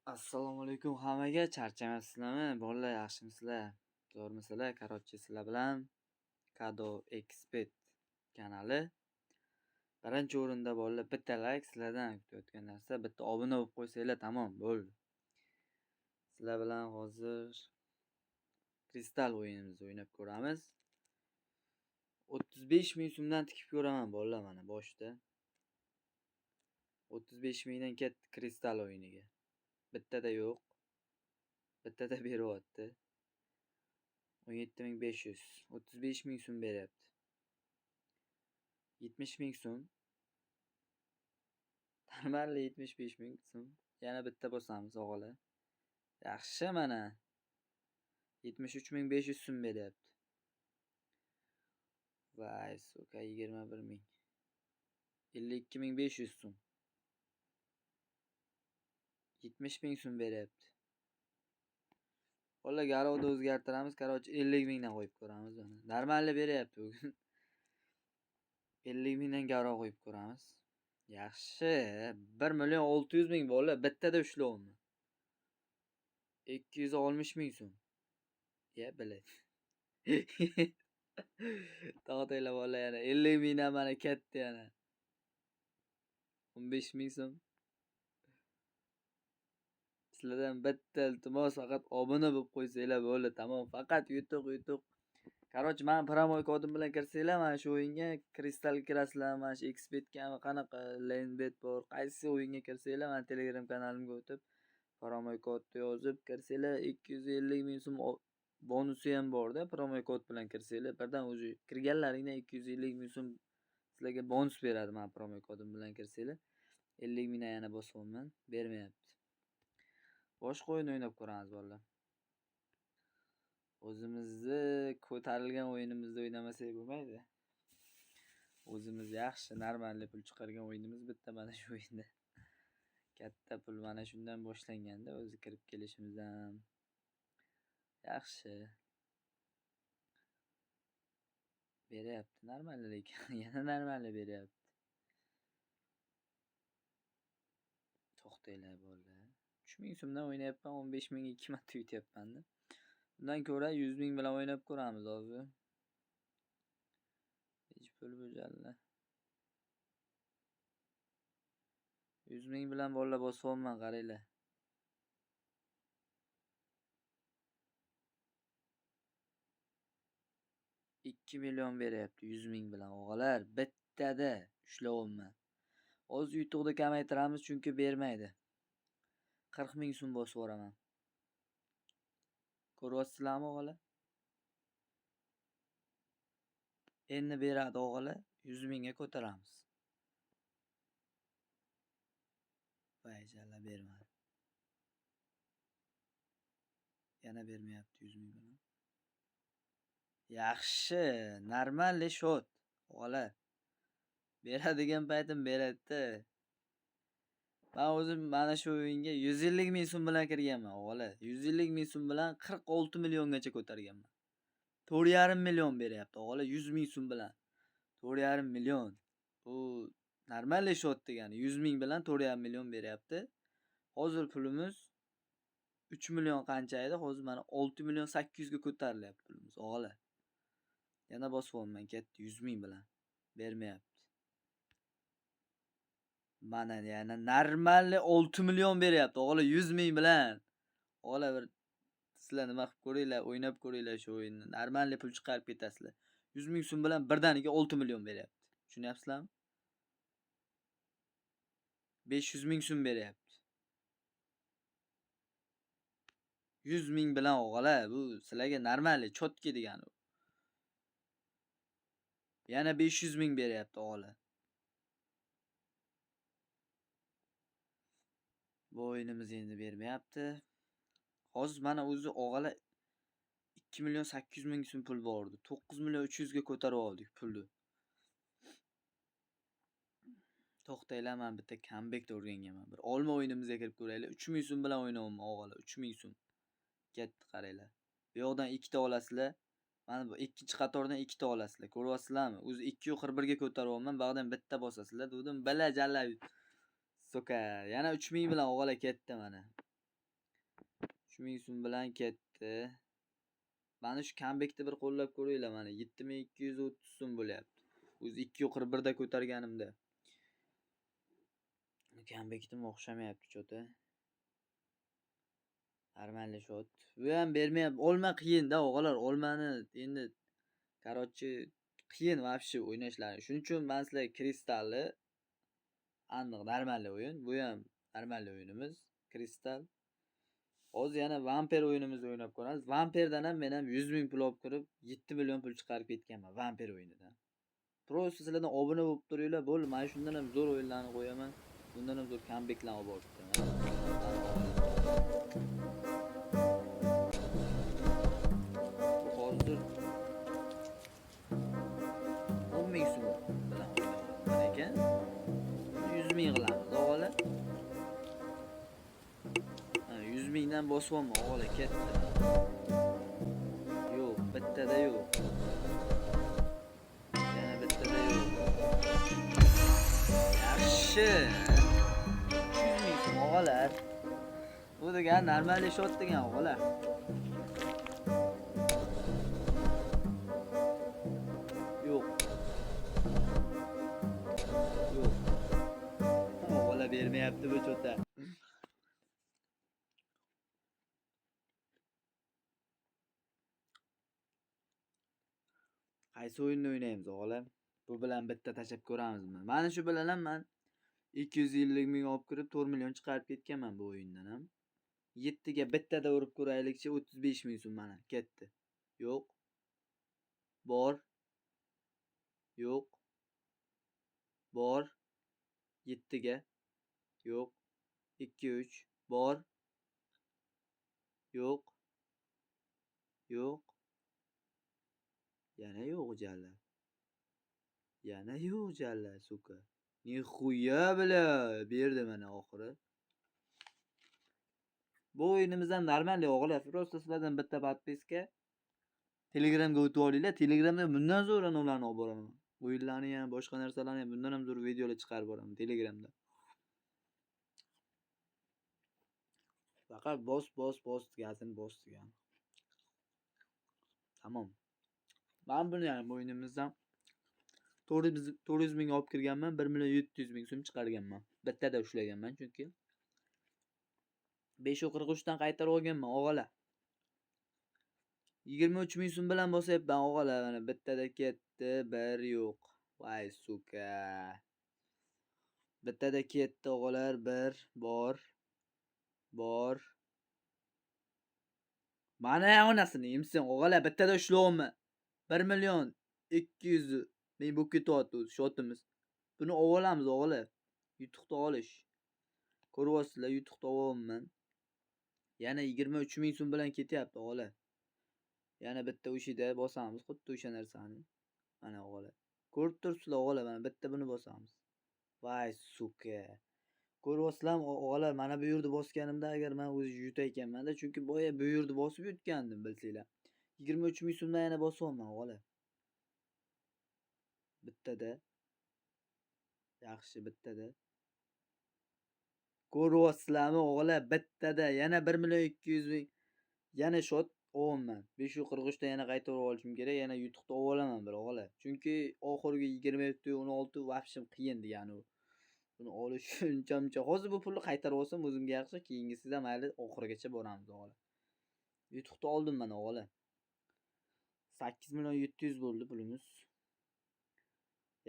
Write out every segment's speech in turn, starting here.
Assalomu alaykum hammaga, charchamayapsizlarmi? Bolalar yaxshimisizlar? Zo'rmisizlar? Короче, sizlar bilan Kado Expert kanali. Birinchi o'rinda bolalar bitta like, sizlardan kutayotgan narsa bitta obuna bo'lib qo'ysanglar, tamom, bo'ldi. Sizlar bilan hozir Kristal o'yinimizni o'ynab ko'ramiz. 35 ming so'mdan tikib ko'raman bolalar mana boshida. 35 mingdan ketdi Kristal o'yiniga. Bittada yo'q. Bittada beryapti. 17500. 35 ming so'm beryapti. 70 ming so'm. Normalniy 75 ming so'm. Yana bitta bosamiz o'g'li. Yaxshi mana. 73500 so'm beryapti. Vay, suka 21 ming. 52500 so'm. 70 ming so'm beryapti. Bolalar garovni o'zgartiramiz. Короче, 50 mingdan qo'yib ko'ramiz mana. Normalni beryapti bugun. 50 mingdan garov qo'yib ko'ramiz. Yaxshi. 1 million 600 ming bolalar bittada ushlayapman. 260 ming so'm. Ya, bilet. To'xtanglar bolalar yana 50 mingdan mana ketdi yana. 15 ming so'm. Sizlardan bitta iltimos, faqat obuna bo'lib qo'ysanglar bo'ldi, tamom. Faqat yutuq, yutuq. Короче, men promo kodim bilan kirsanglar, mana shu o'yinga Kristalga kirasizlar, mana shu Xbetgami, qanaqa Lenbet bor, qaysi o'yinga kirsanglar, mana Telegram kanalimga o'tib, promo kodni yozib kirsanglar, 250 ming so'm bonusi ham borda, promo kod bilan kirsanglar, birdan o'zi kirganlaringdan 250 ming so'm sizlarga bonus beradi, mana promo kodim bilan kirsanglar. 50 mingdan yana bosyapman, bermayapti. Boshqa o'yin o'ynab ko'ramiz bolalar. O'zimizni ko'tarilgan o'yinimizda o'ynamasak bo'lmaydi. O'zimiz yaxshi, normalniy pul chiqargan o'yinimiz bitta mana shu o'yinda. Katta pul mana shundan boshlanganda o'zi kirib kelishimiz ham yaxshi. Beryapti normalniy lekin yana normalniy beryapti. To'xtanglar bolalar. 3000 so'mdan o'ynayapman, 15 mingga 2 marta yutyapman-da. Undan ko'ra 100 ming bilan o'ynab ko'ramiz hozir. Hech pul bu jalla. 100 ming bilan bolalar bosyapman, qaranglar. 2 million beryapti 100 ming bilan o'g'alar. Bittada ushlayapman. Hozir yutuqni kamaytiramiz, chunki bermaydi. 40 ming so'm bosib yuboraman. Ko'ryapsizlarmi o'g'alar? Endi beradi o'g'alar, 100 mingga ko'taramiz. Voy jalla bermadi. Yana bermayapti 100 ming bilan. Yaxshi, normalniy shot o'g'alar. Beradigan paytim beradi-da. Men o'zim mana shu o'yinga 150 ming so'm bilan kirganman o'g'alar. 150 ming so'm bilan 46 milliongacha ko'targanman. 4,5 million beryapti o'g'alar 100 ming so'm bilan. 4,5 million. Bu normalniy shot degani. 100 ming bilan 4,5 million beryapti. Hozir pulimiz 3 million qancha edi? Hozir mana 6 million 800 ga ko'tarilyapti pulimiz o'g'alar. Yana bosyapman, ketdi 100 ming bilan. Bermayapti. Mana yana normalniy 6 million beryapti o'g'li 100 ming bilan. O'g'li bir sizlar nima qilib ko'ringlar, o'ynab ko'ringlar shu o'yinni. Normalniy pul chiqarib ketasizlar. 100 ming so'm bilan birdaniga 6 million beryapti. Tushunyapsizlarmi? 500 ming so'm beryapti. 100 ming bilan o'g'li, bu sizlarga normalniy chotki degani. Yana 500 ming beryapti o'g'li. Bu o'yinimiz endi bermayapti. Hozir mana o'zi o'g'li 2 million 800 ming so'm pul bor edi. 9 million 300 ga ko'tarib oldik pulni. To'xtanglar, men bitta comeback o'rganganman. Bir olma o'yinimizga kirib ko'raylik. 3000 so'm bilan o'ynayapman o'g'li, 3000 so'm. Ketdi qaranglar. Bu yoqdan ikkita olasizlar. Mana bu ikkinchi qatordan ikkita olasizlar. Ko'ryapsizlarmi? O'zi 241 ga ko'taryapman. Bag'dan bitta bosasizlar. Dedim, bila jalla. So'ka, yana 3000 bilan o'g'ala ketdi mana. 3000 so'm bilan ketdi. Mana shu comebackni bir qo'llab ko'ringlar mana 7230 so'm bo'lyapti. O'zi 2.41 da ko'targanimda. Comeback'im o'xshamayapti cho'ta. Нормальный shot. Bu ham bermayapti. Olma qiyin-da o'g'illar. Olmani endi короче qiyin вообще o'ynashlari. Shuning uchun men sizlarga kristalli aniq нормальный o'yin. Bu ham нормальный o'yinimiz. Kristal. Hozir yana Vampir o'yinimizni o'ynab ko'ramiz. Vampirdan ham men ham 100 ming pul olib kirib, 7 million pul chiqarib ketganman Vampir o'yinidan. Просто sizlardan obuna bo'lib turinglar, bo'ldi. Mana shundan ham zo'r o'yinlarni qo'yaman. Bundan ham zo'r comebacklarni olib borib ketaman. Hozir 10 ming so'm bilan o'ynayapman ekan. 100 ming qilamiz, o'g'li. 100 mingdan bosyapman, o'g'li ketdi. Yo'q, bittada yo'q. Yana bittada yo'q. Yaxshi. 300 ming so'm o'g'lar. Bu degan normal shot degan o'g'lar. Yo'q. Yo'q. O'g'lar bermayapti bu cho'ta. Qaysi o'yinni o'ynaymiz o'g'lar? Bu bilan bitta tashlab ko'ramizmi? Mana shu bilan ham men 250 ming olib kirib 4 million chiqarib ketganman bu o'yindan ham. 7 ga bittada urib ko'raylikchi, 35 ming so'm mana ketdi. Yo'q. Bor. Yo'q. Bor. 7 ga. Yo'q. 2 3 bor. Yo'q. Yo'q. Yana yo'q jala. Yana yo'q jala, suka. Nixuya bila berdi mana oxiri. Bu o'yinimiz ham normal o'g'lar. Просто sizlardan bitta podpiska Telegramga o'tib olinglar. Telegramda bundan zo'r ularni olib boraman. O'yinlarni ham, boshqa narsalarni ham bundan ham zo'r videolar chiqarib boraman Telegramda. Faqat bos bos bos gazini bos degan. Tamom. Men buni ham o'yinimizdan 400 ming olib kirganman, 1 million 700 ming so'm chiqarganman. Bittada ushlaganman chunki 5.43 dan qaytarib olganman o'g'ala. 23 ming so'm bilan bosyapman o'g'ala. Mana bittada ketdi, bir yo'q. Voy suka. Bittada ketdi o'g'alar, bir bor. Bor. Mana onasini yemsin o'g'ala, bittada ushlayapman. 1 million 200 ming bo'lib ketyapti o'zi shotimiz. Buni olamiz o'g'ala. Yutuqni olish. Ko'ryapsizlar, yutuqni olyapman. Yana 23 ming so'm bilan ketyapti o'g'ala. Yana bitta o'shida bosamiz, xuddi o'sha narsani. Mana o'g'ala. Ko'rib turibsizlar o'g'ala, mana bitta buni bosamiz. Voy suka. Ko'ryapsizlarmi o'g'alar, mana bu yerda bosganimda agar men o'zi yutayotganman-da, chunki boya bu yerda bosib yutgandim, bilsanglar. 23 ming so'mdan yana bosyapman o'g'ala. Bittada. Yaxshi, bittada. Ko'ryapsizlarmi o'g'alar, bittada yana 1 million 200 ming yana shot olyapman. 543 dan yana qaytarib olishim kerak, yana yutuqni olaman bir o'g'alar. Chunki oxirgi 27.16 vaqtim qiyin degani u. Buni olish uncha-muncha. Hozir bu pulni qaytarib olsam o'zimga yaxshi, keyingisida mayli oxirigacha boramiz o'g'alar. Yutuqni oldim mana o'g'alar. 8 million 700 bo'ldi pulimiz.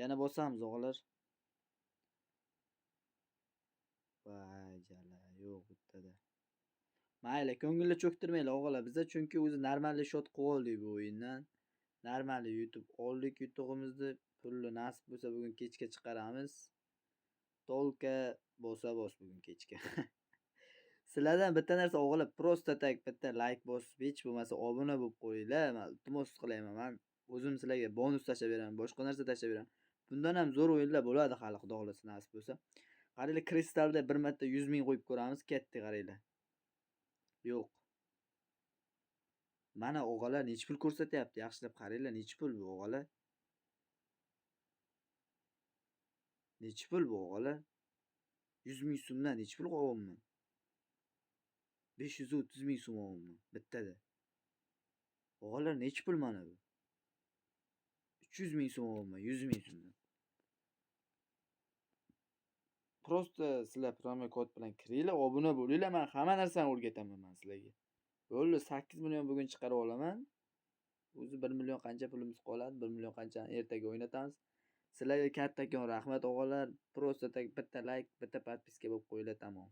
Yana bosamiz o'g'alar. Voy jala, yo'q bittada. Mayli, ko'ngilni cho'ktirmanglar o'g'alar. Biza chunki o'zi normal shot qilib oldik bu o'yindan. Normal yutib oldik yutug'imizni. Pulni nasib bo'lsa bugun kechga chiqaramiz. Tolka bosa bos bugun kechga. Sizlardan bitta narsa o'g'alar, просто tak bitta like bosib, hech bo'lmasa obuna bo'lib qo'yinglar. Men iltimos qilayman. Men o'zim sizlarga bonus tashlab beraman, boshqa narsa tashlab beraman. Bundan ham zo'r o'yinlar bo'ladi hali, Xudo xolasa nasib bo'lsa. Qaranglar, kristalda bir marta 100 ming qo'yib ko'ramiz, ketdi qaranglar. Yo'q. Mana o'g'alar necha pul ko'rsatyapti, yaxshilab qaranglar, necha pul bu o'g'alar? Necha pul bu o'g'alar? 100 ming so'mdan necha pul qo'yapman? 530 ming so'm olyapman bittada. Og'alar, nechi pul mana bu? 300 ming so'm olyapman 100 ming so'mdan. Просто sizlar promokod bilan kiringlar, obuna bo'linglar, man hamma narsani o'rgataman man sizlarga. Bo'ldi, 8 million bugun chiqarib olaman. O'zi 1 million qancha pulimiz qoladi, 1 million qanchani ertaga o'ynatamiz. Sizlarga kattakon rahmat, og'alar. Просто так bitta layk, bitta подписка bo'lib qo'yinglar, tamom.